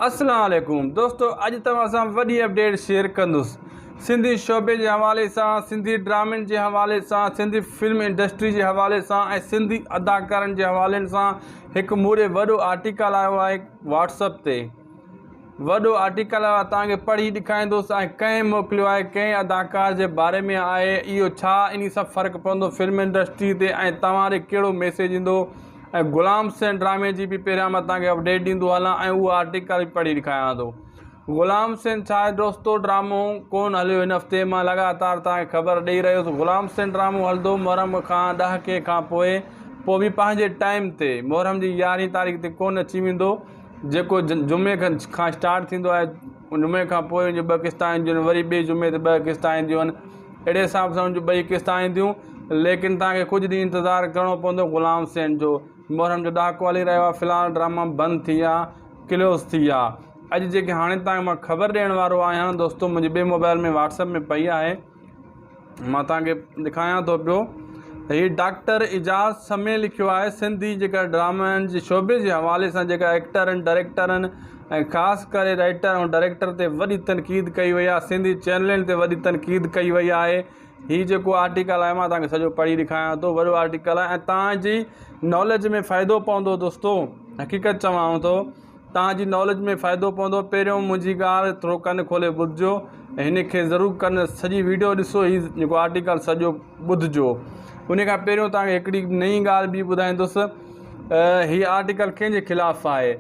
اسلام عليڪم دوستو اڄ توهان سان وڏي اپڊيٽ شيئر ڪندس سنڌي شعبي جي حوالي سان سنڌي ڊرامن جي حوالي سان سنڌي فلم انڊسٽري جي حوالي سان ۽ سنڌي اداڪارن جي حوالن سان هڪ مون ڏي وڏو آرٽيڪل آيو آهي واٽس اپ تي وڏو آرٽيڪل آيو آهي توهان کي پڙهي ڏيکاريندس ۽ ڪنهن موڪليو آهي ڪنهن اداڪار جي باري ۾ آهي اهو ڇا انهي سان فرق پوندو فلم انڊسٽري تي ۽ توهان ڏي ڪهڙو ميسيج ايندو ۽ غلام حسين ڊرامي جي به پهريان مان توهان کي اپڊيٽ ڏيندو هلان ۽ اهو آرٽيڪل به پڙهي ڏيکاريان ٿو. غلام حسين ڇا آهي دوستو ڊرامو ڪون هليو هن هفتي مان لڳاتار توهان کي خبر ڏئي رهيو هوس غلام حسين ڊرامو هلندو محرم کان ڏهاڪي کان پوء پوء به پنهنجي ٽائيم تي محرم جي يارهين تاريخ تي ڪون اچي ويندو جيڪو جمعي کان اسٽارٽ ٿيندو آهي جمعي کان پوء ان جون ٻه قسطا اينديون آهن وري ٻئي جمعي تي ٻه قسطا اينديون آهن اهڙي حساب سان ان جون ٻئي قسطا اينديون ليڪن توهان کي ڪجهه ڏينهن انتظار ڪرڻو پوندو غلام حسين جو محرم جو ڏهاڪو هلي رهيو آهي في الحال ڊراما بند ٿي ويا ڪلوز ٿي ويا اڄ جيڪي هاڻي توهان کي مان خبر ڏيڻ وارو آهيان دوستو منهنجي ٻئي موبائل ۾ واٽس اپ ۾ پئي آهي مان توهان کي ڏيکاريان ٿو پيو هي ڊاڪٽر اعجاز سمي لکيو آهي سنڌي جيڪا ڊرامن جي شعبي جي حوالي سان جيڪا ايڪٽر آهن ڊائريڪٽر آهن ۽ خاص ڪري رائيٽر ۽ ڊائريڪٽر تي وڏي تنقيد ڪئي وئي آهي سنڌي چينلن تي وڏي تنقيد ڪئي وئي آهي هي جيڪو آرٽيڪل آهي مان توهان کي سڄو پڙهي ڏيکاريان ٿو وڏو آرٽيڪل آهي ۽ توهان جي ناليج ۾ فائدو پوندو دوستو حقيقت چوان ٿو توهان جي ناليج ۾ فائدو پوندو پهريون منهنجي ڳالهه ٿورو ڪن کولي ٻڌجو ۽ هن کي ضرور ڪن سڄي ويڊيو ڏسو هي جيڪو آرٽيڪل سڄو ٻڌجو ان کان پهريون توهان کي هڪڙي نئين ڳالهه ٻي ٻڌائيندس هي آرٽيڪل ڪنهن جي خلاف آهي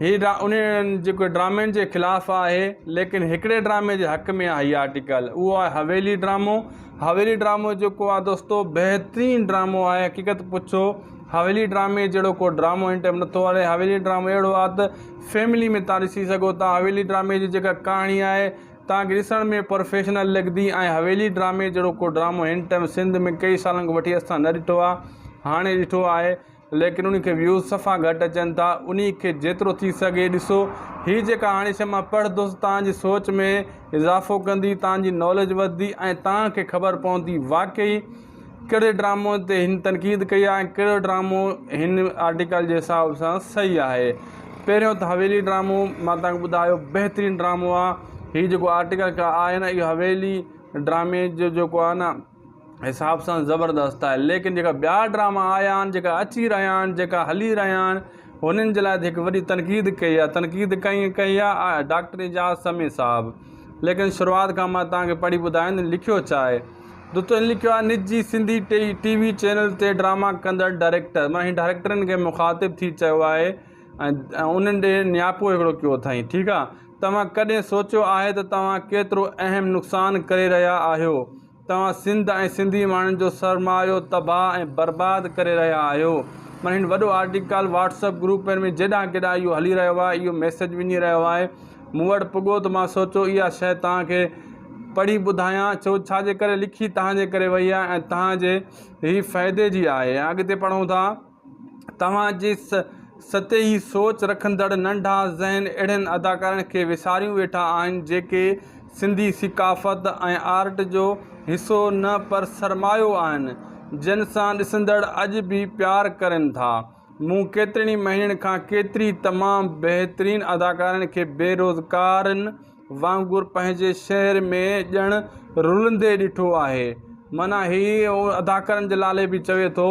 هي ان جيڪو ڊرامن جي خلاف آهي ليڪن هڪڙي ڊرامي جي حق ۾ آهي هي آرٽيڪل اهو آهي حويلي ڊرامو حويلي ڊرامو جيڪو آهي دوستو بهترين ڊرامو آهي حقيقت پڇو حويلي ڊرامي جهڙو ڪو ڊرامو هن ٽائيم نٿو هلي حويلي ڊرامو اهڙو آهي ته فيملي ۾ تان ڏسي سگهو ٿا حويلي ڊرامي جي جيڪا ڪهاڻي آهي تان کي ڏسڻ ۾ پروفيشنل لڳندي ۽ حويلي ڊرامي جهڙو ڪو ڊرامو هن ٽائيم سنڌ ۾ ڪئي سالن کان وٺي اسان نه ڏٺو آهي هاڻي ڏٺو آهي ليڪن ان کي ويوز صفا گهٽ اچن ٿا انهي کي جيترو ٿي سگهي ڏسو هي جيڪا هاڻي شي مان پڙهندس تان جي سوچ ۾ اضافو ڪندي تان جي ناليج وڌندي ۽ تان کي خبر پوندي واقعي ڪهڙي ڊرامو تي هن تنقيد ڪئي آهي ۽ ڪهڙو ڊرامو هن آرٽيڪل جي حساب سان صحيح آهي. پهريون ته حويلي ڊرامو مان توهان کي ٻڌايو بهترين ڊرامو آهي هي جيڪو آرٽيڪل آهي نه اهو حويلي ڊرامي جو جيڪو آهي نه حساب سان زبردست آهي ليڪن جيڪا ٻيا ڊراما آيا آهن جيڪا اچي رهيا آهن جيڪا هلي رهيا آهن هنن جي لاء هڪ وڏي تنقيد ڪئي آهي تنقيد ڪئي ڪئي آهي ڊاڪٽر اعجاز سمي صاحب ليڪن شروعات کان مان توهان کي پڙهي ٻڌايان لکيو ڇا آهي دوستو هن لکيو آهي نجي سنڌي ٽي وي چينل تي ڊراما ڪندڙ ڊائريڪٽر معنيٰ هن ڊائريڪٽرن کي مخاطب ٿي چيو آهي ۽ انهن ڏي نياپو هڪڙو ڪيو اٿائين ٺيڪ آهي توهان ڪڏهن سوچيو آهي ته توهان ڪيترو اهم نقصان ڪري رهيا آهيو توهان سنڌ ۽ سنڌي ماڻهن جو سرمايو تباهه ۽ برباد ڪري رهيا آهيو معنيٰ هن وڏو آرٽيڪل واٽس اپ گروپن ۾ جيڏانهن ڪيڏانهن اهو هلي رهيو آهي اهو ميسيج وڃي رهيو آهي مون وٽ پڳو ته مان سوچيو اها شيء توهان کي پڙهي ٻڌايان ڇو ڇا جي ڪري لکي توهان جي ڪري وئي آهي ۽ توهان جي هي فائدي جي آهي ۽ اڳتي پڙهون ٿا توهان جي سطحي سوچ رکندڙ ننڍا ذهن اهڙن اداڪارن کي وساريون ويٺا آهن جيڪي سنڌي ثقافت ۽ آرٽ جو حصو نه پر سرمايو آهن جن سان ڏسندڙ اڄ به پيار ڪرين ٿا. مون ڪيترن ئي مهينن کان ڪيتري تمام بهترين اداڪارن کي بي روزگارن وانگر پنهنجي شهر ۾ ڄڻ رلندي ڏٺو آهي. معنيٰ هي اداڪارن جي لالي به چوي ٿو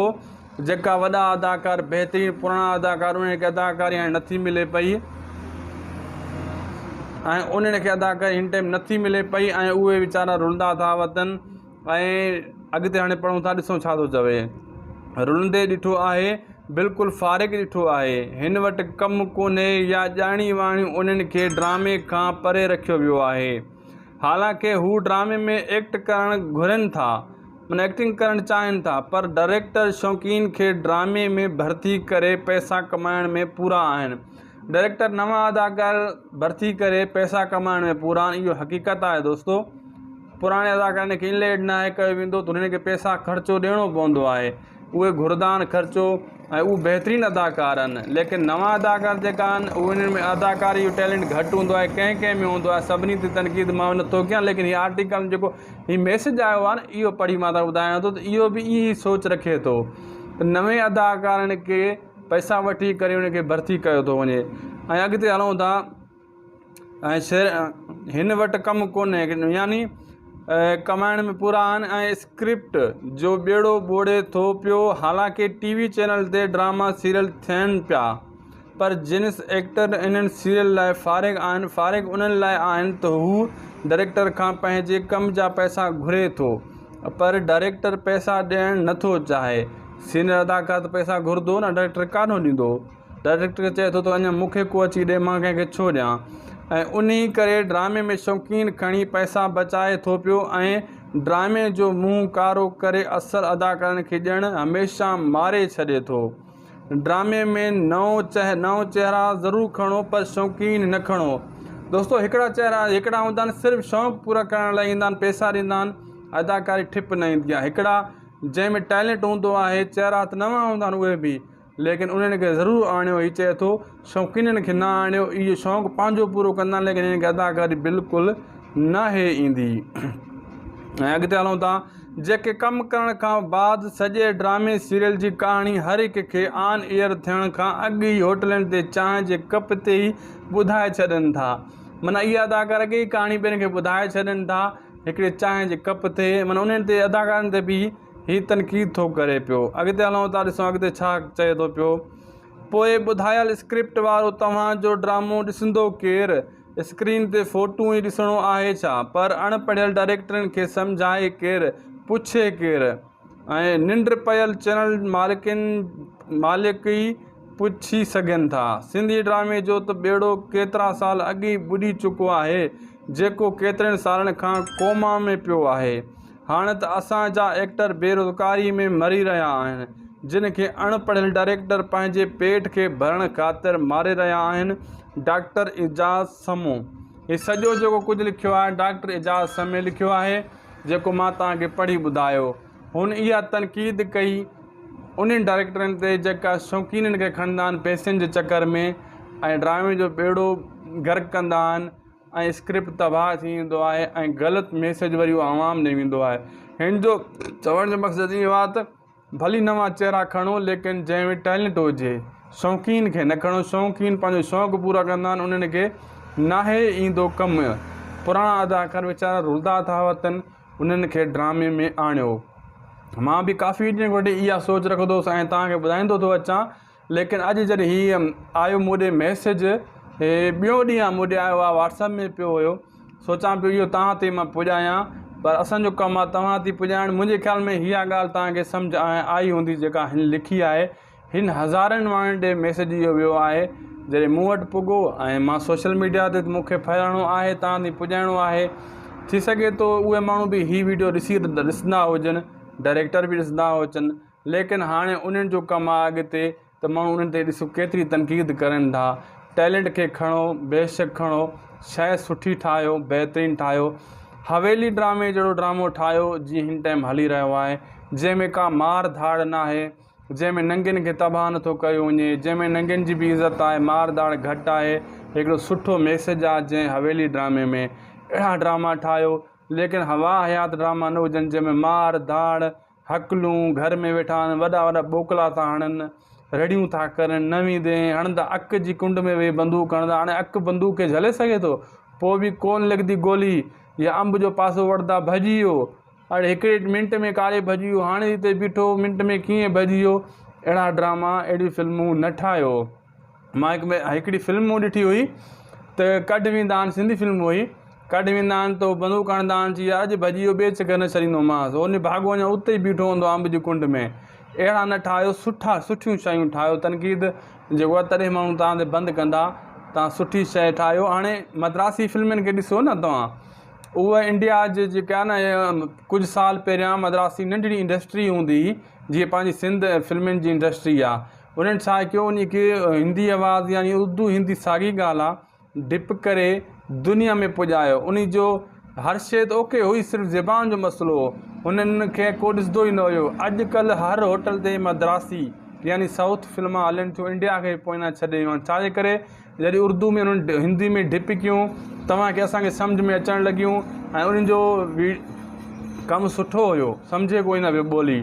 جيڪا وڏا اداڪار بهترين پراڻا اداڪار انهن کي اداڪاري هاڻي نٿي ملي پئي ۽ انهن کي اداڪاري هن ٽائيم نٿي ملي پئي ۽ اهي ويچارا رلندا ٿا وتن. ۽ اڳتي هاڻي پڙهون ٿا ڏسون ڇا ٿو چوي. رلندي ڏٺو آهي، بلڪل فارغ ڏٺو آهي. هن وٽ ڪم ڪونهي يا ڄاڻي واڻي انهن کي ڊرامي کان پري رکيو ويو آهي. حالانڪه هو ڊرامي ۾ ايڪٽ ڪرڻ گهرن ٿا، معنيٰ ايڪٽنگ ڪرڻ چاهين ٿا، پر ڊائريڪٽر شوقين کي ڊرامي ۾ ڀرتي ڪري پئسا ڪمائڻ ۾ پورا آهن. ڊائريڪٽر نوان اداڪار ڀرتي ڪري پئسا ڪمائڻ ۾ پورا آهن. اهو حقيقت آهي دوستو. پراڻي اداڪارن کي ان ليڊ ناهي ڪيو ويندو ته انهن کي پئسا خرچو ڏيڻو پوندو آهي اهي گهرندا آهن خرچو ۽ اهي بهترين اداڪار آهن ليڪن نوان اداڪار جيڪا آهن اهي انهن ۾ اداڪاري جو ٽيلنٽ گهٽ هوندو آهي ڪنهن ڪنهن ۾ هوندو آهي سڀني تي تنقيد مان نٿو ڪيان ليڪن هي آرٽيڪل جيڪو هي ميسج آيو آهي نه اهو پڙهي مان تان ٻڌايان ٿو ته اهو به ائين ئي سوچ رکي ٿو ته نوين اداڪارن کي پئسا وٺي ڪري انهن کي ڀرتي ڪيو ٿو وڃي ۽ اڳتي هلون ٿا. ۽ هن وٽ ڪم ڪونهي يعني ڪمائڻ ۾ پورا آهن ۽ اسڪرپٽ جو ٻيڙو ٻوڙي ٿو پيو حالانڪه ٽي وي چينل تي ڊراما سيريل ٿين پيا پر جنس ايڪٽر انهن سيريل لاء فارغ آهن فارغ انهن لاء آهن ته هو ڊائريڪٽر کان پنهنجي ڪم جا پئسا گهري ٿو پر ڊائريڪٽر پئسا ڏيڻ نٿو چاهي سينئر اداڪار ته پئسا گهرندو نه ڊائريڪٽر ڪاڏهون ڏيندو ڊائريڪٽر کي چئي ٿو ته اڃا مون کي ڪو اچي ڏي مان ڪنهن کي ڇو ڏيان ۽ انهي ڪري ڊرامي ۾ شوقين کڻي پئسا بچائي ٿو پيو ۽ ڊرامي جو منهن ڪارو ڪري اصل اداڪارن کي ڄڻ هميشه ماري ڇڏي ٿو. ڊرامي ۾ نئون چهرا ضرور کڻو پر شوقين نه کڻو. دوستو هڪڙا چهرا هڪڙا هوندا آهن صرف شوق پورا ڪرڻ لاء ايندا آهن پئسا ڏيندا آهن اداڪاري ٺپ نه ايندي آهي هڪڙا جنهن ۾ ٽيلنٽ هوندو آهي چهرا ته نوان هوندا آهن اهي به ليڪن انهن کي ضرور آڻيو هي چئي ٿو شوقينن کي نه آڻيو اهي شوق پنهنجو پورو ڪندا آهن ليڪن انهن کي اداڪاري بلڪل ناهي ايندي ۽ اڳتي هلون ٿا جيڪي ڪم ڪرڻ کان بعد سڄي ڊرامي سيريل جي ڪهاڻي هر هڪ کي آن ايئر ٿيڻ کان اڳ ئي هوٽلن تي چانهه جي ڪپ تي ئي ٻڌائي ڇڏن ٿا معنيٰ اهي اداڪار اڳي ئي ڪهاڻي ٻين کي ٻڌائي ڇڏن ٿا هڪڙي چانهه جي ڪپ تي معنيٰ انهن تي اداڪارن تي به هي تنقيد ٿو ڪري پيو. اڳتي هلون ٿا ڏسون اڳتي ڇا چئي ٿو پيو. پوء ٻڌايل اسڪرپٽ وارو توهان جو ڊرامو ڏسندو ڪير؟ اسڪرين تي فوٽو ئي ڏسڻو آهي ڇا؟ پر اڻ پڙهيل ڊائريڪٽرن کي سمجهائي ڪير؟ پڇي ڪير؟ ۽ ننڊ پيل چينل مالڪن مالڪ ئي پڇي سگهن ٿا. سنڌي ڊرامي جو ته ٻيڙو ڪيترا سال اڳ ئي ٻڏي چڪو آهي جيڪو ڪيترن سالن کان ڪوما ۾ پيو آهي. هاڻ ته اسان جا ايڪٽر بيروزگاري ۾ مري رهيا آهن، جن کي اڻ پڙهيل ڊائريڪٽر پنهنجي پيٽ کي ڀرڻ خاطر ماري رهيا آهن، ڊاڪٽر اعجاز سمون. هي سڄو جيڪو ڪجهه لکيو آهي ڊاڪٽر اعجاز سمي لکيو آهي، جيڪو مان توهان کي پڙهي ٻڌايو. هن اها تنقيد ڪئي انهن ڊائريڪٽرن تي جيڪا شوقينن کي کڻندا آهن پئسن جي چڪر ۾ ۽ ڊرامي جو ٻيڙو غرق ڪندا آهن. ۽ اسڪرپٽ تباهه ٿي ويندو آهي ۽ غلط ميسيج وري اهو عوام ڏي ويندو آهي هن جو چوڻ جو مقصد اهو آهي ته ڀلي نوان چهرا کڻو ليڪن جنهن ۾ ٽيلنٽ هجي شوقين کي نه کڻو شوقين پنهنجو شوق پورا ڪندا آهن انهن کي ناهي ايندو ڪم پراڻا اداڪار ويچارا رلدا ٿا وتن انهن کي ڊرامي ۾ آڻيو مان به ڪافي ڏينهن کان وٺي اها سوچ رکندو هوس ۽ توهان کي ٻڌائيندو ٿو اچان ليڪن اڄ جڏهن هي آيو مون ڏي ميسيج هي ٻيو ڏينهن آ مون ڏي آيو آ واٽس ايپ ۾ پيو هيو سوچان پيو اهو توهان تائين مان پڄايان پر اسان جو ڪم آ توهان تائين پڄائڻ منهنجي خيال ۾ اها ڳالهه توهان کي سمجهه آئي هوندي جيڪا هن لکي آهي هن هزارن ماڻهن ڏي ميسيج اهو ويو آهي جڏهن مون وٽ پڳو ۽ مان سوشل ميڊيا تي مون کي ڦهلائڻو آهي توهان تائين پڄائڻو آهي ٿي سگهي ٿو اهي ماڻهو به هي ويڊيو ڏسي ڏسندا هجن ڊائريڪٽر به ڏسندا هجن ليڪن هاڻي انهن جو ڪم آ اڳتي ته ماڻهو انهن تي ڏسو ڪيتري تنقيد ڪرن ٿا ٽيلنٽ کي کڻو بيشڪ کڻو شيء سٺي ٺاهيو بهترين ٺاهيو حويلي ڊرامي جهڙو ڊرامو ٺاهيو جيئن هن ٽائيم هلي رهيو آهي جنهن ۾ ڪا مار ڌاڙ ناهي جنهن ۾ ننگين کي تباهه نٿو ڪيو وڃي جنهن ۾ ننگين جي به عزت آهي مار ڌاڙ گهٽ آهي هڪڙو سٺو ميسيج آ جنهن حويلي ڊرامي ۾ اهڙا ڊراما ٺاهيو ليڪن هوا حيات ڊراما نه هجن جنهن ۾ مار ڌاڙ هڪلون گهر ۾ ويٺا آهن، وڏا وڏا ٻوڪلا ٿا هڻن، رڙيون ٿا ڪرن، نه ويندين، هڻندا اک جي ڪنڊ ۾ ويهي بندوق هڻندا، هاڻي اک بندوق کي جهلي سگهي ٿو؟ پوء به ڪونه لڳندي گولي يا انب جو پاسو وٺندا ڀڄي ويو، اڙي هڪڙي منٽ ۾ ڪاڏي ڀڄي ويو، هاڻي هتي بيٺو هو منٽ ۾ ڪيئن ڀڄي ويو، اهڙا ڊراما، اهڙيون فلمون نه ٺاهيو. مان هڪ ۾ هڪڙي فلم مون ڏٺي هئي ته ڪڍ ويندا آهن سنڌي فلم هئي ڪڍ ويندا آهن ته بندوق هڻندا آهن چي يار اڄ ڀڄي ويو ٻئي چڪر نه ڇڏيندومانس هو نڀاڳو اڃا اتي ئي بيٺو هوندو آهي انب جي ڪنڊ ۾ اهڙا نه ٺاهيو سٺا سٺيون شيون ٺاهيو تنقيد جيڪو آهي تڏهن ماڻهو توهان تي بند ڪندا توهان سٺي شيء ٺاهيو هاڻي مدراسي فلمن کي ڏسو نه توهان اهي انڊيا جي جيڪا آهي نه ڪجهه سال پهريان مدراسي ننڍڙي انڊسٽري هوندي هئي جيئن پنهنجي سنڌ فلمن جي انڊسٽري آهي انهن ڇا ڪيو انهي کي هندي آواز يعني اردو هندي ساڳي ڳالهه آ ڊپ ڪري دنيا ۾ پڄايو انهي جو هر شي ته اوڪي هئي صرف زبان جو مسئلو هو انهن کي ڪو ڏسندو ئي نه هيو اڄ ڪلهه هر هوٽل تي مدراسي يعني سائوٿ فلما هلن ٿيون انڊيا کي پوئنا ڇڏي ويون آهن ڇا جي ڪري جڏهن اردو ۾ انهن هندي ۾ ڊپ ڪيون توهان کي اسان کي سمجهه ۾ اچڻ لڳيون ۽ انهن جو ڪم سٺو هيو سمجهي ڪوئي نه پيو ٻولي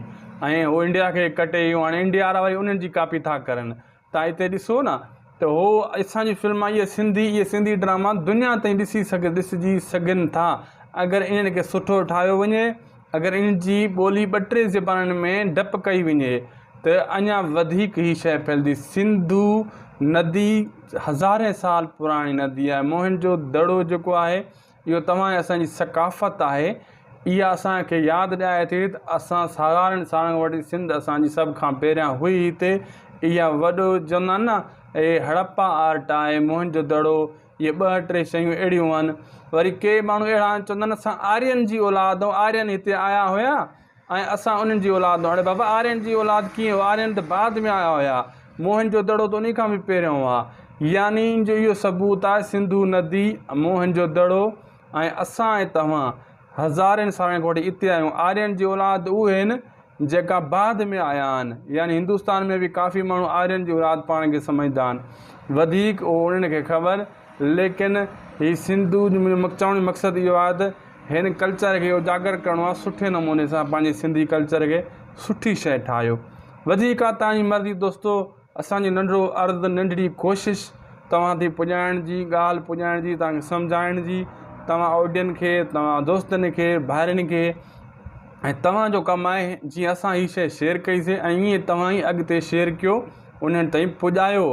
۽ هو انڊيا کي ڪٽي ويو هاڻي انڊيا وارا وري انهن جي ڪاپي ٿا ڪرن تان هتي ڏسو نه ته هو اسان جي فلم اهي سنڌي اهي سنڌي ڊراما دنيا تائين ڏسي سگهي ڏسجي سگهن ٿا اگر انهن کي سٺو ٺاهيو وڃي اگر انهن جي ٻولي ٻه ٽي زبانن ۾ ڊپ ڪئي وڃي ته اڃا وڌيڪ هي شيء ڦهلجندي. سنڌو ندي هزارين سال پراڻي ندي آهي. موهن جو دڙو جيڪو آهي اهو توهان ۽ اسان جي ثقافت آهي. اها اسان کي ياد ڏياري ٿي ته اسان هزارين سالن کان وٺي سنڌ اسان جي سڀ کان پهريان هئي هتي. اها وڏو چوندا آهن نه اهي هڙپا آرٽ آهي موهن جو دڙو اهي ٻه ٽي شيون اهڙيون آهن. وري ڪي ماڻهو اهڙا آهن چوندا آهن اسان آرين جي اولاد آهيون آرين هتي آيا هيا. ۽ اسان انهن جي اولاد آهيون. اڙي بابا آرين جي اولاد ڪيئن هو؟ آرين ته بعد ۾ آيا هيا. موهن جو دڙو ته انهي کان به پهريون هئا. يعني ان جو اهو ثبوت آهي سنڌو ندي، موهن جو دڙو ۽ اسان ۽ توهان هزارين سالن کان وٺي اتي آهيون. آرين جي اولاد اهي آهن جيڪا بعد ۾ آيا آهن. يعني هندستان ۾ به ڪافي ماڻهو آرين جي اولاد پاڻ کي سمجهندا آهن. وڌيڪ اهو انهن کي خبر. ليڪن هي سنڌو جو منهنجو چوڻ جو مقصد اهو آهي ته هن ڪلچر کي اجاگر ڪرڻو آهي سٺي نموني سان پنهنجي سنڌي ڪلچر کي سٺي شيء ٺاهيو وڌيڪ آ توهان جي مرضي دوستو اسان جو ننڍڙو عرض ننڍڙي ڪوشش توهان تائين پڄائڻ جي ڳالهه پڄائڻ جي توهان کي سمجهائڻ جي توهان آڊين کي توهان دوستن کي ڀائرن کي ۽ توهان جو ڪم آهي جيئن اسان هي شيء شيئر ڪئيسي ۽ ائين توهان ئي اڳتي شيئر ڪيو انهن تائين پڄايو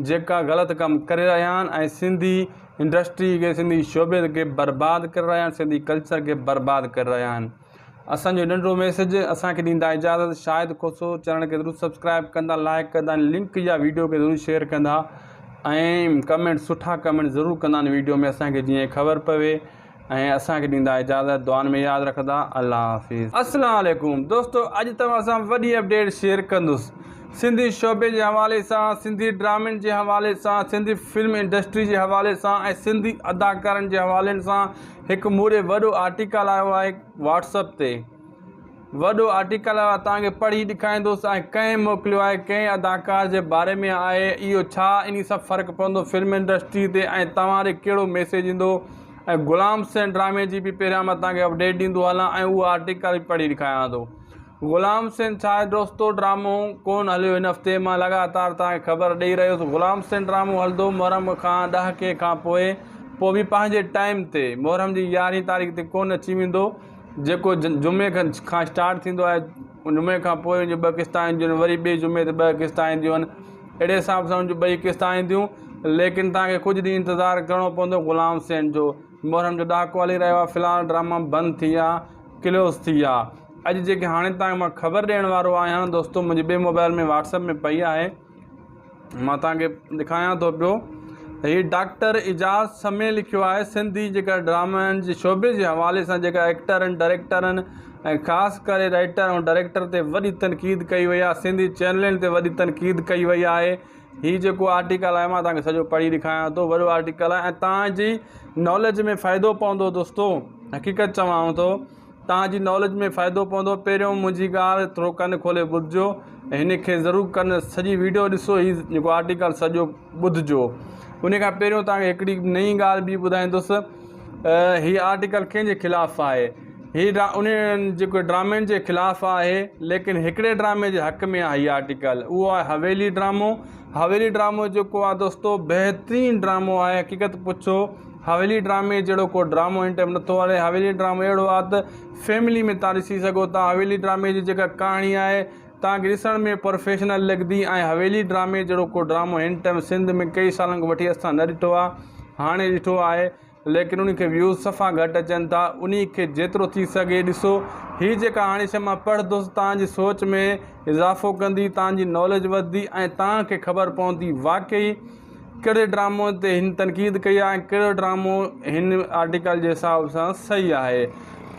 جيڪا غلط ڪم ڪري رهيا آهن ۽ سنڌي انڊسٽري کي سنڌي شعبي کي برباد ڪري رهيا آهن سنڌي ڪلچر کي برباد ڪري رهيا آهن اسان جو ننڍڙو ميسج اسان کي ڏيندا اجازت شاهد کوسو چينل کي ضرور سبسڪرائب ڪندا لائڪ ڪندا لنڪ يا ويڊيو کي ضرور شيئر ڪندا ۽ ڪمينٽ سٺا ڪمينٽ ضرور ڪندا ويڊيو ۾ اسان کي جيئن خبر پوي ۽ اسان کي ڏيندا اجازت دعائن ۾ ياد رکندا الله حافظ. السلام عليڪم دوستو اڄ توهان سان وڏي اپڊيٽ شيئر ڪندس سنڌي شعبي جي حوالي سان سنڌي ڊرامن جي حوالي سان سنڌي فلم انڊسٽري جي حوالي سان ۽ سنڌي اداڪارن جي حوالي سان هڪ موري وڏو آرٽيڪل آيو آهي واٽس اپ تي وڏو آرٽيڪل آهي توهان کي پڙهي ڏيکاريندس ۽ ڪنهن موڪليو آهي ڪنهن اداڪار جي باري ۾ آهي اهو ڇا انهي سان فرق پوندو فلم انڊسٽري تي ۽ توهان ڏي ڪهڙو ميسيج ايندو ۽ غلام حسين ڊرامي جي به پهريان مان توهان کي اپڊيٽ ڏيندو هلان ۽ اهو آرٽيڪل به پڙهي ڏيکاريان ٿو غلام حسين ڇا آهي دوستو ڊرامو ڪون هليو هن هفتي مان لڳاتار توهان کي خبر ڏئي رهيو هوس غلام حسين ڊرامو هلندو محرم کان ڏهاڪي کان پوء پوء به پنهنجي ٽائيم تي محرم جي يارهين تاريخ تي ڪون اچي ويندو جيڪو جمعي کان اسٽارٽ ٿيندو آهي جمعي کان پوء ان جون ٻه قسطا اينديون آهن وري ٻئي جمعي تي ٻه قسطا اينديون آهن اهڙي حساب سان ان جون ٻئي قسطا اينديون ليڪن توهان کي ڪجهه ڏينهن انتظار ڪرڻو پوندو غلام حسين جو محرم جو ڏهاڪو هلي رهيو آهي في الحال ڊراما بند ٿي ويا ڪلوز ٿي ويا اڄ جيڪي هاڻي توهان کي مان خبر ڏيڻ وارو آهيان دوستو منهنجي ٻئي موبائل ۾ واٽس اپ ۾ پئي آهي مان توهان کي ڏيکاريان ٿو پيو هي ڊاڪٽر اعجاز سمي لکيو آهي سنڌي جيڪا ڊرامن جي شعبي جي حوالي سان جيڪا ايڪٽر آهن ڊائريڪٽر آهن ۽ خاص ڪري رائيٽر ۽ ڊائريڪٽر تي وڏي تنقيد ڪئي وئي آهي سنڌي چينلن تي وڏي تنقيد ڪئي وئي آهي هي جيڪو آرٽيڪل آهي مان توهان کي سڄو پڙهي ڏيکاريان ٿو وڏو آرٽيڪل آهي ۽ توهان جي ناليج ۾ فائدو پوندو دوستو حقيقت چوان ٿو توهان جي ناليج ۾ فائدو پوندو پهريون منهنجي ڳالهه ٿورو ڪن کولي ٻڌجو ۽ هن کي ضرور ڪن سڄي ويڊيو ڏسو هي جيڪو آرٽيڪل سڄو ٻڌجو ان کان پهريون توهان کي هڪڙي نئين ڳالهه ٻي ٻڌائيندس هي آرٽيڪل ڪنهن جي خلاف آهي هي ان جيڪو ڊرامن جي خلاف آهي ليڪن هڪڙي ڊرامي جي حق ۾ آهي هي آرٽيڪل اهو آهي حويلي ڊرامو حويلي ڊرامو جيڪو آهي دوستو بهترين ڊرامو آهي حقيقت پڇو حويلي ڊرامي جهڙو ڪو ڊرامو هن ٽائيم نٿو هلي حويلي ڊرامو اهڙو آهي ته فيملي ۾ تان ڏسي سگهو ٿا حويلي ڊرامي جي جيڪا ڪهاڻي آهي تان کي ڏسڻ ۾ پروفيشنل لڳندي ۽ حويلي ڊرامي جهڙو ڪو ڊرامو هن ٽائيم سنڌ ۾ ڪئي سالن کان وٺي اسان نه ڏٺو آهي هاڻي ڏٺو آهي ليڪن ان کي ويوز صفا گهٽ اچن ٿا انهي کي جيترو ٿي سگهي ڏسو هي جيڪا هاڻي شي مان پڙهندس تان جي سوچ ۾ اضافو ڪندي تان جي ناليج وڌندي ۽ تان کي خبر پوندي واقعي ڪهڙي ڊرامو تي هن تنقيد ڪئي آهي ۽ ڪهڙو ڊرامو هن آرٽيڪل جي حساب سان صحيح آهي.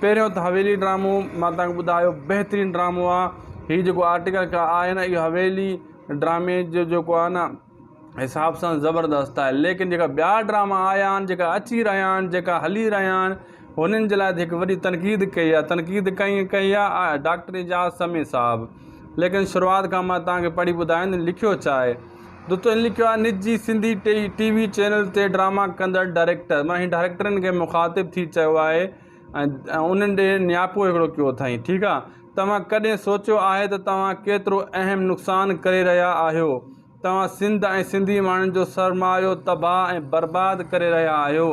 پهريون ته حويلي ڊرامو مان توهان کي ٻڌايو بهترين ڊرامو آهي. هي جيڪو آرٽيڪل آهي نه اهو حويلي ڊرامي جو جيڪو آهي نه حساب سان زبردست آهي ليڪن جيڪا ٻيا ڊراما آيا آهن جيڪا اچي رهيا آهن جيڪا هلي رهيا آهن هنن جي لاء هڪ وڏي تنقيد ڪئي آهي تنقيد ڪئي ڪئي آهي ڊاڪٽر اعجاز سمي صاحب ليڪن شروعات کان مان توهان کي پڙهي ٻڌايان لکيو ڇا آهي دوستو هن لکيو آهي نجي سنڌي ٽي وي چينل تي ڊراما ڪندڙ ڊائريڪٽر معنيٰ هن ڊائريڪٽرن کي مخاطب ٿي چيو آهي ۽ انهن ڏي نياپو هڪڙو ڪيو اٿائين ٺيڪ آهي توهان ڪڏهن سوچيو آهي ته توهان ڪيترو اهم نقصان ڪري رهيا آهيو توهان سنڌ ۽ سنڌي ماڻهن جو سرمايو تباهه ۽ برباد ڪري رهيا آهيو.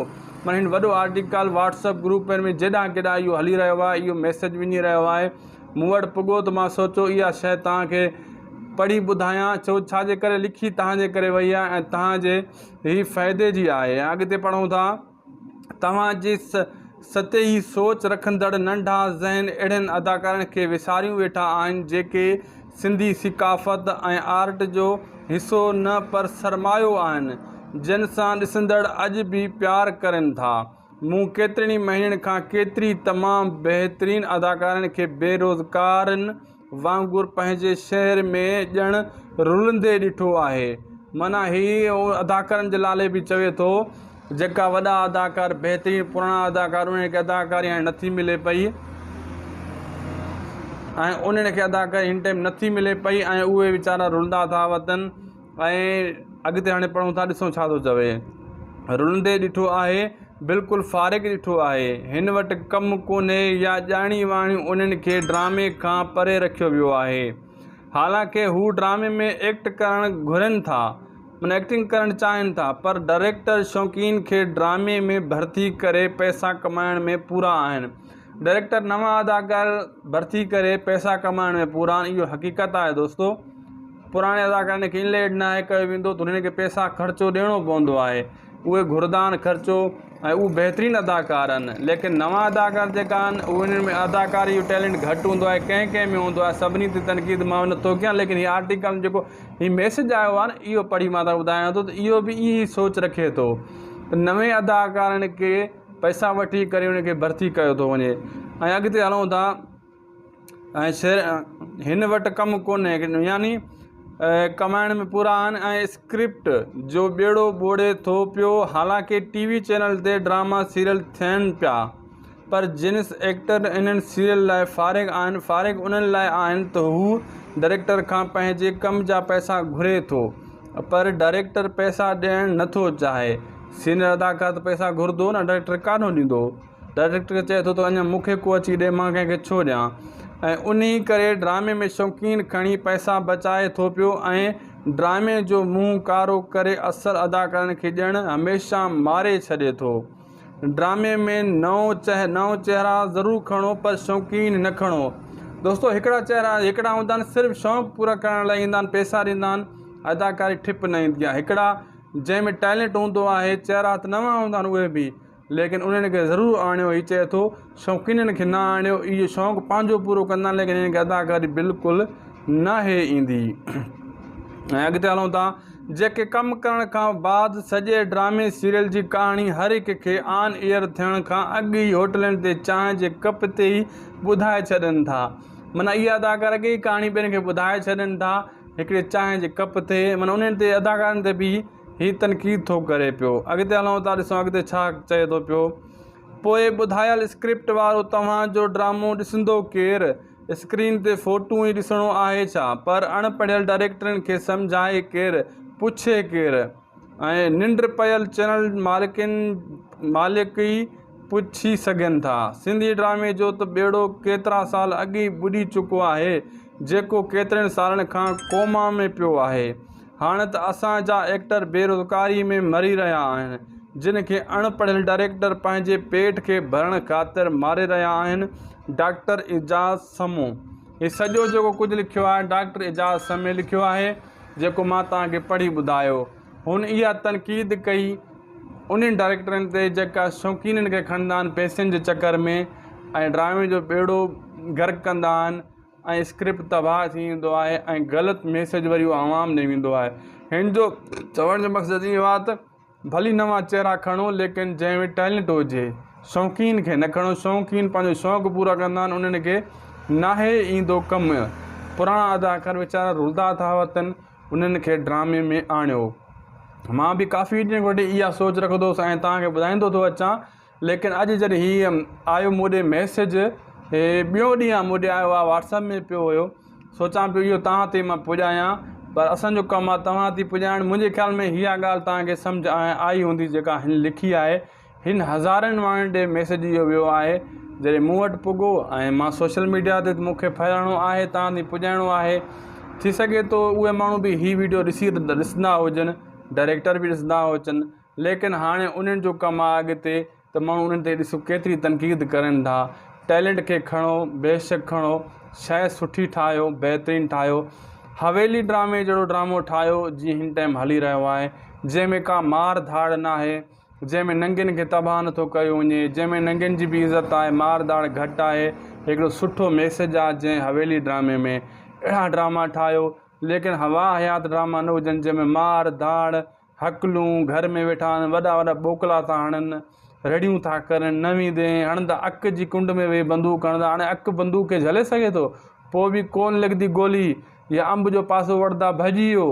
معنيٰ هن وڏو آرٽيڪل واٽس اپ گروپن ۾ جيڏانهن ڪيڏانهن اهو هلي رهيو آهي اهو ميسيج وڃي رهيو آهي مون وٽ پڳو ته مان سوچيو اها شيء توهان کي پڙهي ٻڌايان ڇو ڇا جي ڪري لکي توهان جي ڪري وئي آهي ۽ توهان جي هي فائدي جي آهي ۽ اڳتي پڙهون ٿا. توهان جي سطحي سوچ رکندڙ ننڍا ذهن اهڙن اداڪارن کي وساريون ويٺا آهن جيڪي سنڌي ثقافت ۽ آرٽ جو حصو نه پر سرمايو آهن جن سان ڏسندڙ اڄ به پيار ڪرين ٿا. مون ڪيترن ئي مهينن کان ڪيتري تمام بهترين اداڪارن کي بيروزگارن وانگر پنهنجي شهر ۾ ڄڻ رلندي ڏٺو آهي. معنيٰ هي اداڪارن جي لالي به چوي ٿو جيڪا وڏا اداڪار بهترين پراڻا اداڪار انهن کي اداڪاري هاڻي نٿي ملي پئي ۽ انهن کي اداڪاري هن ٽائيم نٿي ملي پئي ۽ اهي ويچارا رلندا ٿا وتن ۽ اڳتي هاڻي پڙهون ٿا ڏسون ڇا ٿو چوي. رلندي ڏٺو آهي، بلڪل فارغ ڏٺو آهي. هن وٽ ڪم ڪونهي يا ڄاڻي واڻي انهن کي ڊرامي کان پري رکيو ويو آهي. حالانڪه هو ڊرامي ۾ ايڪٽ ڪرڻ گهرن ٿا، معنيٰ ايڪٽنگ ڪرڻ چاهين ٿا، پر ڊائريڪٽر شوقين کي ڊرامي ۾ ڀرتي ڪري پئسا ڪمائڻ ۾ پورا آهن. ڊائريڪٽر نوان اداڪار ڀرتي ڪري پئسا ڪمائڻ ۾ پورا آهن اهو حقيقت آهي دوستو. پراڻي اداڪارن کي ان ليٽ ناهي ڪيو ويندو ته انهن کي پئسا خرچو ڏيڻو پوندو آهي اهي گهرندا آهن خرچو ۽ اهي بهترين اداڪار آهن ليڪن نوان اداڪار جيڪا آهن اهي انهن ۾ اداڪاري جو ٽيلنٽ گهٽ هوندو آهي ڪنهن ڪنهن ۾ هوندو آهي سڀني تي تنقيد مان نٿو ڪيان ليڪن هي آرٽيڪل جيڪو هي ميسج آيو آهي نه اهو پڙهي مان تهان ٻڌايان ٿو ته اهو به ائين ئي سوچ رکي ٿو ته نوين اداڪارن کي پئسا وٺي ڪري انهن کي ڀرتي ڪيو ٿو وڃي ۽ اڳتي هلون ٿا ۽ شعر هن وٽ ڪم ڪونهي يعني ڪمائڻ ۾ پورا آهن ۽ اسڪرپٽ جو ٻيڙو ٻوڙي ٿو پيو حالانڪه ٽي وي چينل تي ڊراما سيريل ٿين پيا پر جنس ايڪٽر انهن سيريل لاء فارغ آهن فارغ انهن لاء آهن ته هو ڊائريڪٽر کان پنهنجي ڪم جا پئسا گهري ٿو پر ڊائريڪٽر پئسا ڏيڻ نٿو چاهي سينئر اداڪار ته پئسا گهرندو نه ڊائريڪٽر ڪانه ڏيندو. ڊائريڪٽر چئي ٿو ته اڃا مون کي ڪو اچي ڏي مان ڪنهن کي ڇو ڏيان ۽ انهي ڪري ڊرامي ۾ شوقين کڻي پئسا بچائي ٿو پيو ۽ ڊرامي جو منهن ڪارو ڪري اصل اداڪارن کي ڄڻ هميشه ماري ڇڏي ٿو. ڊرامي ۾ نئون چهرا ضرور کڻو پر شوقين نه کڻو. دوستو هڪڙا چهرا هڪڙا هوندا آهن صرف شوق پورا ڪرڻ لاء ايندا آهن پئسا ڏيندا آهن اداڪاري ٺپ نه ايندي آهي هڪڙا جنهن ۾ ٽيلنٽ هوندو آهي چهرا ته نوان هوندا آهن اهي به ليڪن انهن کي ضرور آڻيو هي چئي ٿو شوقينن کي نه آڻيو اهي شوق پنهنجو پورو ڪندا آهن ليڪن انهن کي اداڪاري بلڪل ناهي ايندي ۽ اڳتي هلون ٿا جيڪي ڪم ڪرڻ کان بعد سڄي ڊرامي سيريل جي ڪهاڻي هر هڪ کي آن ايئر ٿيڻ کان اڳ ئي هوٽلن تي چانهه جي ڪپ تي ئي ٻڌائي ڇڏن ٿا معنيٰ اهي اداڪار اڳي ئي ڪهاڻي ٻين کي ٻڌائي ڇڏن ٿا هڪڙي چانهه جي ڪپ تي معنيٰ انهن تي اداڪارن تي به هي تنقيد ٿو ڪري پيو. اڳتي هلون ٿا ڏسون اڳتي ڇا چئي ٿو پيو. پوء ٻڌايل اسڪرپٽ وارو توهان جو ڊرامو ڏسندو ڪير؟ اسڪرين تي فوٽو ئي ڏسڻو آهي ڇا؟ پر اڻ پڙهيل ڊائريڪٽرن کي سمجهائي ڪير؟ پڇي ڪير؟ ۽ ننڊ پيل چينل مالڪن مالڪ ئي پڇي سگهن ٿا. سنڌي ڊرامي جو ته ٻيڙو ڪيترا سال اڳ ئي ٻڏي چڪو آهي جيڪو ڪيترن سالن کان ڪوما ۾ پيو آهي. هاڻ ته اسان جا ايڪٽر بيروزگاري ۾ مري رهيا آهن، جن کي اڻ پڙهيل ڊائريڪٽر پنهنجي پيٽ کي ڀرڻ خاطر ماري رهيا آهن، ڊاڪٽر اعجاز سمون. هي سڄو جيڪو ڪجهه لکيو آهي ڊاڪٽر اعجاز سمي لکيو آهي، جيڪو مان توهان کي پڙهي ٻڌايو. هن اها تنقيد ڪئي انهن ڊائريڪٽرن تي جيڪا شوقينن کي کڻندا آهن پئسن جي چڪر ۾ ۽ ڊرامي جو ٻيڙو غرق ڪندا آهن. ۽ اسڪرپٽ تباهه ٿي ويندو آهي ۽ غلط ميسيج وري اهو عوام ڏي ويندو آهي هن جو چوڻ جو مقصد اهو آهي ته ڀلي نوان چهرا کڻو ليڪن جنهن ۾ ٽيلنٽ هجي شوقين کي نه کڻو شوقين پنهنجو شوق پورا ڪندا آهن انهن کي ناهي ايندو ڪم پراڻا اداڪار ويچارا رلدا ٿا وتن انهن کي ڊرامي ۾ آڻيو مان به ڪافي ڏينهن کان وٺي اها سوچ رکندو هوس ۽ توهان کي ٻڌائيندو ٿو اچان ليڪن اڄ جڏهن هي آيو مون ڏي ميسيج هي ٻيو ڏينهن آ مون ڏي آيو آ واٽس ايپ ۾ پيو هيو سوچان پيو اهو توهان تي مان پڄايان پر اسان جو ڪم آ توهان تي پڄائڻ منهنجي خيال ۾ اها ڳالهه توهان کي سمجهه آئي هوندي جيڪا هن لکي آهي هن هزارن ماڻهن ڏي ميسيج اهو ويو آهي جڏهن مون وٽ پڳو ۽ مان سوشل ميڊيا تي مون کي ڦهلائڻو آهي توهان تائين پڄائڻو آهي ٿي سگهي ٿو اهي ماڻهو به هي ويڊيو ڏسي ڏسندا هجن ڊائريڪٽر به ڏسندا هجن ليڪن هاڻي انهن جو ڪم آهي اڳتي ته ماڻهو انهن تي ڏسو ڪيتري تنقيد ڪرن ٿا ٽيلنٽ کي کڻو بيشڪ کڻو شيء سٺي ٺاهيو بهترين ٺاهيو حويلي ڊرامي جهڙو ڊرامو ٺاهيو جيئن هن ٽائيم هلي رهيو آهي جنهن ۾ ڪا مار ڌاڙ ناهي جنهن ۾ ننگين کي تباهه نٿو ڪيو وڃي جنهن ۾ ننگين جي به عزت آهي مار ڌاڙ گهٽ آهي هڪڙو سٺو ميسيج آهي جنهن حويلي ڊرامي ۾ اهڙا ڊراما ٺاهيو ليڪن هوا حيات ڊراما نه هجن جنهن ۾ مار ڌاڙ هڪلون گهر ۾ ويٺا آهن وڏا وڏا ٻوڪلا ٿا هڻن رڙيون ٿا ڪرن نه ويندين هڻندا اک جي ڪنڊ ۾ ويهي بندوق هڻندا هاڻي اک بندوق کي جهلي سگهي ٿو پوء به ڪون لڳندي گولي يا انب جو پاسو وٺندا ڀڄي ويو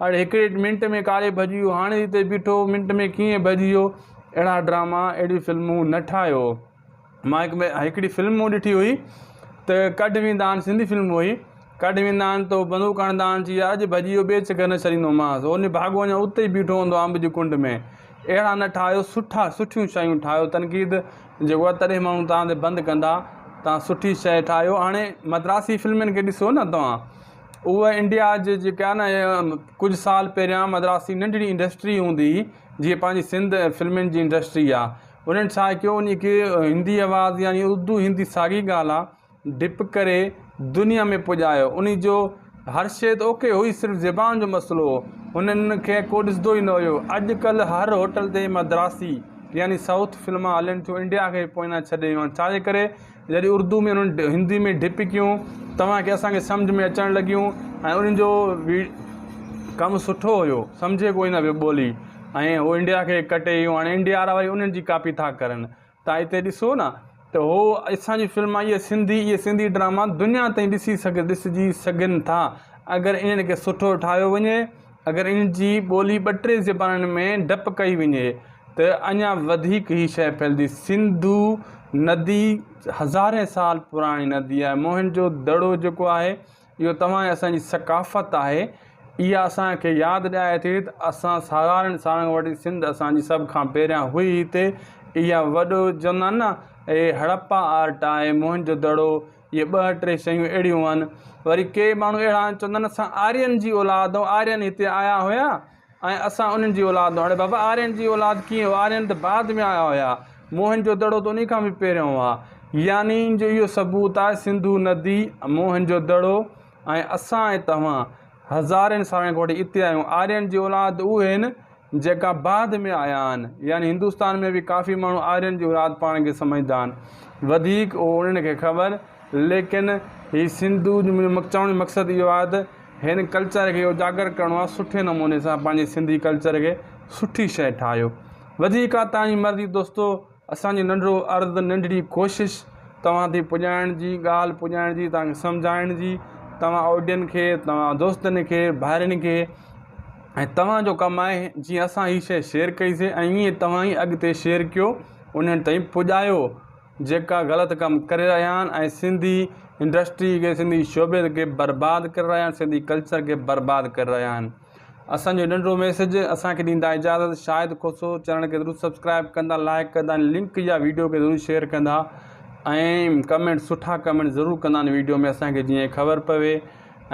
اڙي هڪڙي منٽ ۾ ڪاڏي ڀڄي ويو هاڻي هتي بيٺو منٽ ۾ ڪيئن ڀڄي ويو اهڙا ڊراما اهڙيون فلمون نه ٺاهيو مان هڪ هڪڙي فلم مون ڏٺي هئي ته ڪڍ ويندا آهن سنڌي فلم هئي ڪڍ ويندا آهن ته بندوق هڻندا آهن چي اڄ ڀڄي ويو ٻئي چڪر نه ڇڏيندومانس هو نڀاڳو اڃا اتي ئي بيٺو هوندو آهي انب جي ڪنڊ ۾ اهڙا نه ٺاهيو سٺا سٺيون شيون ٺاهيو تنقيد جيڪو آهي تڏهن ماڻهو توهان تي بند ڪندا توهان سٺي شيء ٺاهيو هاڻي مدراسي فلمن کي ڏسو نه توهان اهي انڊيا جي جيڪا آهي نه ڪجهه سال پهريان مدراسي ننڍڙي انڊسٽري هوندي هئي جيئن پنهنجي سنڌ فلمن جي انڊسٽري آهي انهن ڇا ڪيو انهي کي هندي آواز يعني اردو هندي ساڳي ڳالهه آ ڊپ ڪري دنيا ۾ پڄايو انهي جو هر شي ته اوڪي هئي صرف زبان جو مسئلو هو انهن کي ڪو ڏسندو ئي نه هيو اڄ ڪلهه هر هوٽل تي مدراسي يعني سائوٿ فلما هلن ٿيون انڊيا کي پوئنا ڇڏي ويون آهن ڇا جي ڪري جڏهن اردو ۾ انهن هندي ۾ ڊپ ڪيون توهان کي اسان کي سمجهه ۾ اچڻ لڳيون ۽ انهن جو ڪم سٺو هيو سمجهي ڪوئي نه پيو ٻولي ۽ هو انڊيا کي ڪٽي ويو هاڻي انڊيا وارا وري انهن جي ڪاپي ٿا ڪرن تان هتي ڏسو نه ته هو اسان جي فلم اهي سنڌي اهي سنڌي ڊراما دنيا تائين ڏسي سگهي ڏسجي سگهن ٿا اگر انهن کي سٺو ٺاهيو وڃي اگر انهن جي ٻولي ٻه ٽي زبانن ۾ ڊپ ڪئي وڃي ته اڃا وڌيڪ هي شيء ڦهلجي سنڌو ندي هزارين سال پراڻي ندي آهي موهن جو دڙو جيڪو آهي اهو توهان ۽ اسان جي ثقافت آهي اها اسان کي ياد ڏياري ٿي ته اسان سالارن سالن کان وٺي سنڌ اسان جي سڀ کان پهريان هئي هتي اها وڏو چوندا آهن نه اهي هڙپا آرٽ آهي موهن جو دڙو اهي ٻه ٽي شيون اهڙيون آهن وري ڪي ماڻهو اهڙا آهن چوندا آهن اسان آرين جي اولاد آهيون آرين هتي آيا هيا ۽ اسان انهن جي اولاد آهيون. اڙي بابا آرين جي اولاد ڪيئن هو؟ آرين ته بعد ۾ آيا هيا. موهن جو دڙو ته انهي کان به پهريون هئا. يعني ان جو اهو ثبوت آهي سنڌو ندي، موهن جو دڙو ۽ اسان ۽ توهان هزارين سالن کان وٺي اتي آهيون. آرين جي اولاد اهي آهن جيڪا بعد ۾ آيا آهن. يعني هندستان ۾ به ڪافي ماڻهو آرين جي اولاد پاڻ کي سمجهندا آهن. وڌيڪ اهو انهن کي خبر ليڪن هي سنڌو جو منهنجو چوڻ جو مقصد اهو آهي ته هن ڪلچر کي اجاگر ڪرڻو آهي سٺي نموني سان پنهنجي سنڌي ڪلچر کي سٺي شيء ٺاهيو وڌيڪ آ توهان جي مرضي دوستو اسان جو ننڍڙو عرض ننڍڙي ڪوشش توهان تائين پڄائڻ جي ڳالهه پڄائڻ جي توهان کي سمجهائڻ جي توهان آڊين کي توهان دوستن کي ڀائرن کي ۽ توهان جو ڪم آهي جيئن اسان هي شيء شيئر ڪئيسي ۽ ائين توهان ئي اڳتي شيئر ڪيو انهن تائين پڄايو جيڪا غلط ڪم ڪري رهيا آهن ۽ سنڌي انڊسٽري کي سنڌي شعبي کي برباد ڪري رهيا آهن سنڌي ڪلچر کي برباد ڪري رهيا آهن اسان جو ننڍڙو ميسج اسان کي ڏيندا اجازت شاهد کوسو چينل کي ضرور سبسڪرائب ڪندا لائڪ ڪندا لنڪ يا ويڊيو کي ضرور شيئر ڪندا ۽ ڪمينٽ سٺا ڪمينٽ ضرور ڪندا ان ويڊيو ۾ اسان کي جيئن خبر پوي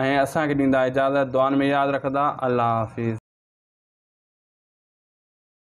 ۽ اسان کي ڏيندا اجازت دعائن ۾ ياد رکندا الله حافظ.